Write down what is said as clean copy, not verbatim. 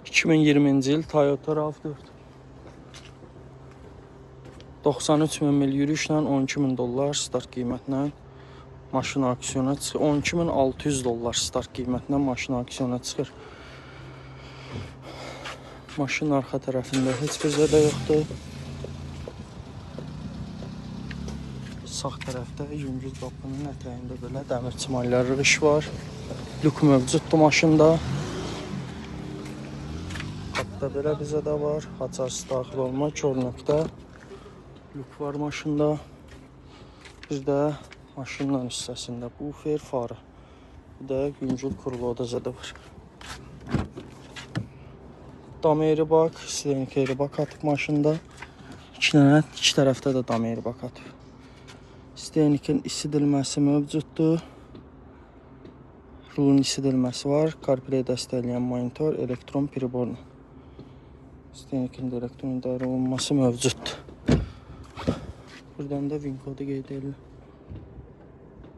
2020-ci il Toyota RAV4. 93 min mil yürüyüşlə 12 min dollar start qiymətlə maşın auksyona çıxır. 12.600 dollar start qiymətlə maşın auksyona çıxır. Maşının arxa tərəfində heç bir zədə yoxdur. Sağ tərəfdə yüngül qapının ətəyində belə dəmir çimallar rığış var. Lük mövcuddur maşında. Qapıda belə bir zədə var. Açarsız daxil olma, kör nöqtə. Lük var maşında. Bir də maşının ön hissəsində bufer farı. Bir də yüngül kuruluda zədə var. Dam airbag, silenik airbag atıb maşında. İki dənə, iki tərəfdə də dam airbag atıb. Steynikin isidilməsi mövcuddur. Rulun isidilməsi var. CarPlay dəstəkləyən monitor, elektron priborla. Steynikin də elektron idarə olunması mövcuddur. Buradan da VIN kodu qeyd edilir.